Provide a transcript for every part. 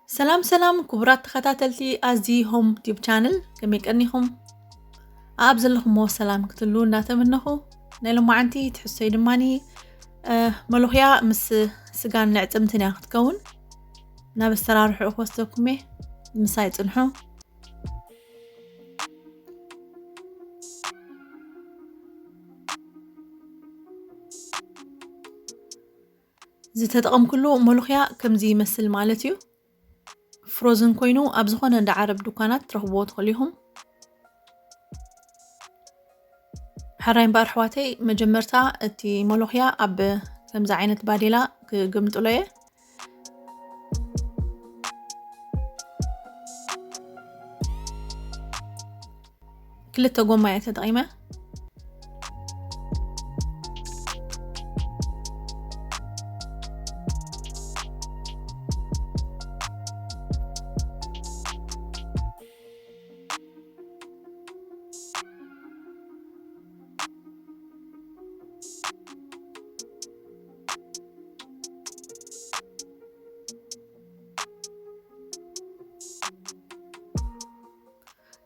ሰላም ሰላም ክቡራት ተኸታተልቲ ኣዚ ሆም ቲዩብ ቻነል፣ ከመይ ቀኒኹም? ኣብ ዘለኹሞ ሰላም ክትሉ እናተመነኹ፣ ናይ ሎማዓንቲ ትሕዝቶይ ድማኒ፣ እ፣ መሎኽያ ምስ ስጋን ንዕጽምትን እያ ክትከውን። ናብ ኣሰራርሕኡ ክወስደኩም እየ፣ ምሳይ ጽንሑ። ዝተጠቐምኩሉ መሎኽያ ከምዚ ይመስል ማለት እዩ። ፍሮዝን ኮይኑ ኣብ ዝኾነ እንዳ ዓረብ ዱኳናት ትረኽብዎ ትኽእሉ ኢኹም። ሕራይ እምበኣር ኣሕዋተይ፣ መጀመርታ እቲ መሎኽያ ኣብ ከምዚ ዓይነት ባዴላ ክግምጥሎ እየ። ክልተ ጎማ እየ ተጠቒመ።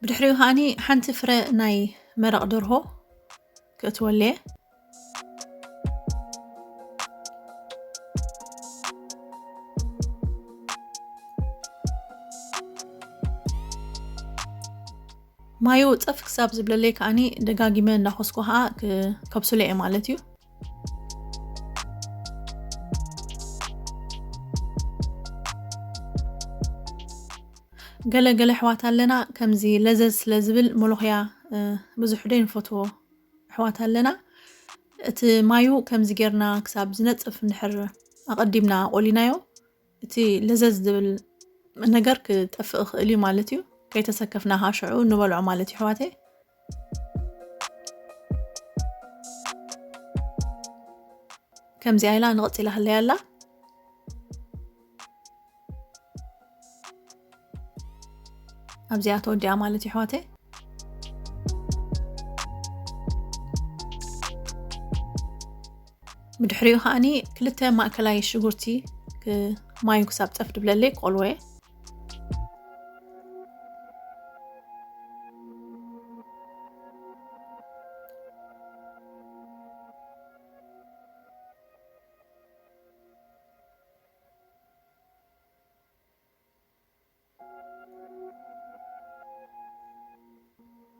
ብድሕሪኡ ከዓኒ ሓንቲ ፍረ ናይ መረቕ ደርሆ ክእትወለየ። ማዩ ጸፍ ክሳብ ዝብለለይ ከዓኒ ደጋጊመ እናኾስኩ ኸዓ ክ-፣ ከብስሎ እየ ማለት እዩ። ገለ ገለ ኣሕዋት ኣለና፣ ከምዚ ለዘዝ ስለ ዝብል መሎኽያ፣ እ፣ ብዙሕ ደይንፈትዎ ኣሕዋት ኣለና። እቲ ማዩ ከምዚ ጌርና ክሳብ ዝነጽፍ እንድሕር ኣቐዲምና ኣቖሊናዮ፣ እቲ ለዘዝ ዝብል ነገር ክጠፍእ ይኽእል እዩ ማለት እዩ። ከይተሰከፍና ከዓ ሽዑ ንበልዖ ማለት እዩ፣ ኣሕዋተይ። ከምዚኣ ኢላ ንቕጽ ኢላ ህለያ ኣላ። ኣብዚኣ ተወዲኣ ማለት እዩ፣ ኣሕዋተይ። ብድሕሪኡ ከዓኒ ክልተ ማእከላይ ሽጉርቲ ክ-፣ ማዩ ክሳብ ጸፍ ድብለለይ ክቆልዎ እየ።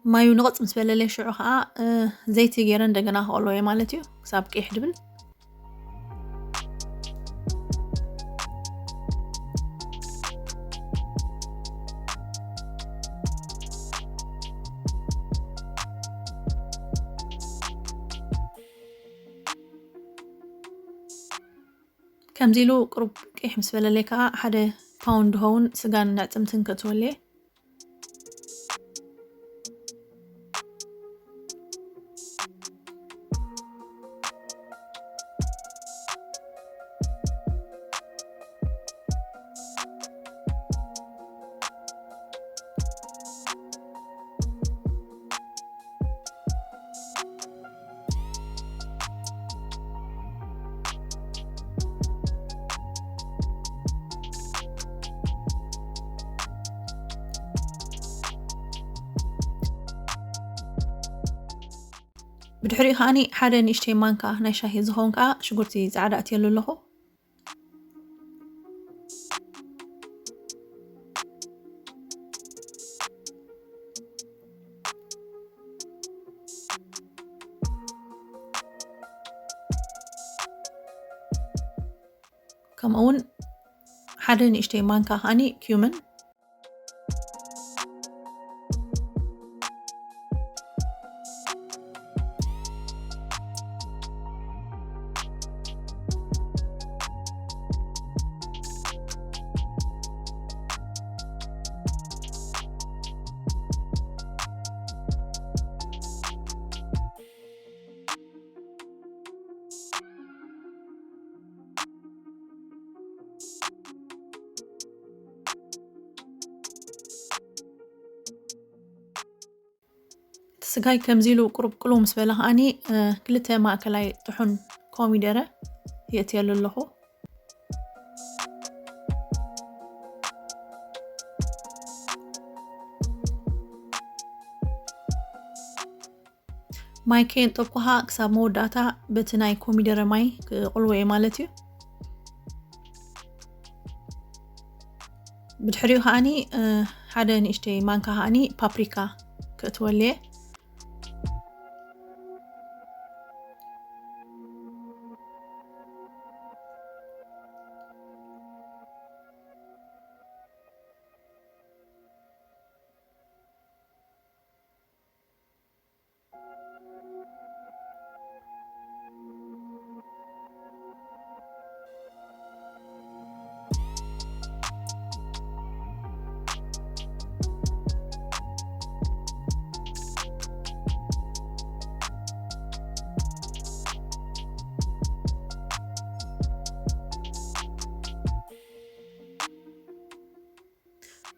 ማዩ ንቕጽ ምስ በለለይ ሽዑ ኸዓ፣ እ፣ ዘይቲ ገይረ እንደገና ክቐልዎ እየ ማለት እዩ፣ ክሳብ ቅይሕ ድብል። ከምዚ ኢሉ ቁሩብ ቅይሕ ምስ በለለይ ከዓ ሓደ ፓውንድ ዝኸውን ስጋን ንዕጽምትን ከእትወለየ። ብድሕሪኡ ከዓኒ ሓደ ንእሽተይ ማንካ ናይ ሻሂ ዝኸውን ከዓ ሽጉርቲ ጻዕዳ ኣእትየሉ ኣለኹ። ከምኡ እውን ሓደ ንእሽተይ ማንካ ከዓኒ ኪዩምን። እቲ ስጋይ ከምዚ ኢሉ ቁሩብ ቅልው ምስ በለ ከዓኒ፣ እ፣ ክልተ ማእከላይ ጥሑን ኮሚደረ የእትየሉ ኣለኹ። ማይ ከየንጠብኩ ከዓ ክሳብ መወዳእታ በቲ ናይ ኮሚደረ ማይ ክቕልዎ እየ ማለት እዩ። ብድሕሪኡ ከዓኒ ሓደ ንእሽተይ ማንካ ከዓኒ ፓፕሪካ ክእትወሉ እየ።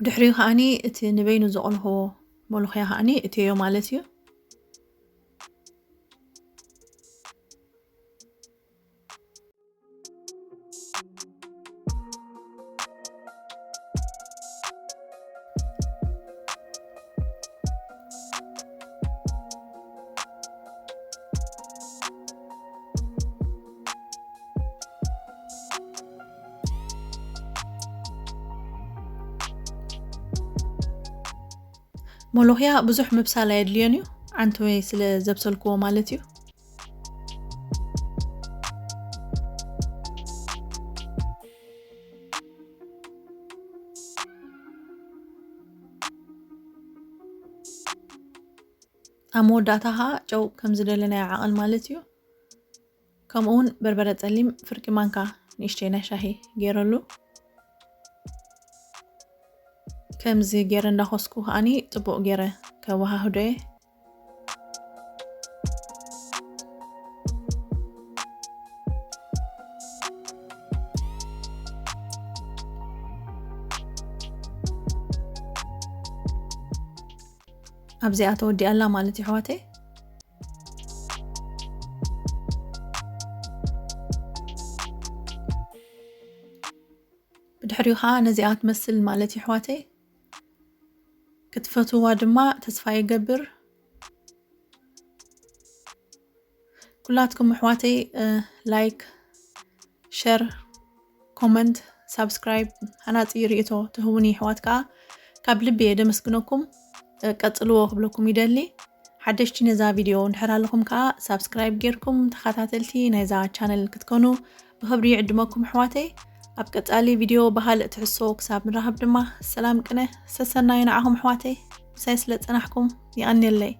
ድሕሪኡ ከዓኒ እቲ ንበይኑ ዘቕልሆ መለኽያ ከዓኒ እትዮ ማለት እዩ። መሎኽያ ብዙሕ ምብሳል ኣየድልዮን እዩ፣ ዓንተወይ ስለ ዘብሰልክዎ ማለት እዩ። ኣብ መወዳእታ ኸዓ ጨው ከም ዝደለናዮ ዓቐን ማለት እዩ። ከምኡ እውን በርበረ ጸሊም ፍርቂ ማንካ ንእሽተይ ናይ ሻሂ ገይረሉ። ከምዚ ገይረ እንዳኾስኩ ከዓኒ ጽቡቕ ገይረ ከወሃህዶ እየ። ኣብዚኣ ተወዲኣ ኣላ ማለት እዩ ኣሕዋተይ። ብድሕሪኡ ኸዓ ነዚኣ ትመስል ማለት እዩ ኣሕዋተይ። ክትፈትውዋ ድማ ተስፋ ይገብር። ኩላትኩም ኣሕዋተይ፣ እ፣ ላይክ፣ ሸር፣ ኮመንት፣ ሳብስክራይብ፣ ሃናጺ ርእይቶ ትህቡኒ ኣሕዋት ከኣ ካብ ልቢ እየ ደመስግነኩም። እ፣ ቀጽልዎ ክብለኩም ይደሊ። ሓደሽቲ ነዛ ቪድዮ እንድሕር ኣለኹም ከኣ ሳብስክራይብ ጌርኩም ተኸታተልቲ ናይዛ ቻነል ክትኮኑ ብኽብሪ ይዕድመኩም ኣሕዋተይ። ኣብ ቀጻሊ ቪድዮ ብኻልእ ትሕዝቶ ክሳብ ንራኸብ ድማ ሰላም ቅነ ሰሰናዩ ንዓኹም ኣሕዋተይ። ምሳይ ስለ ጸናሕኩም ይቐንየለይ።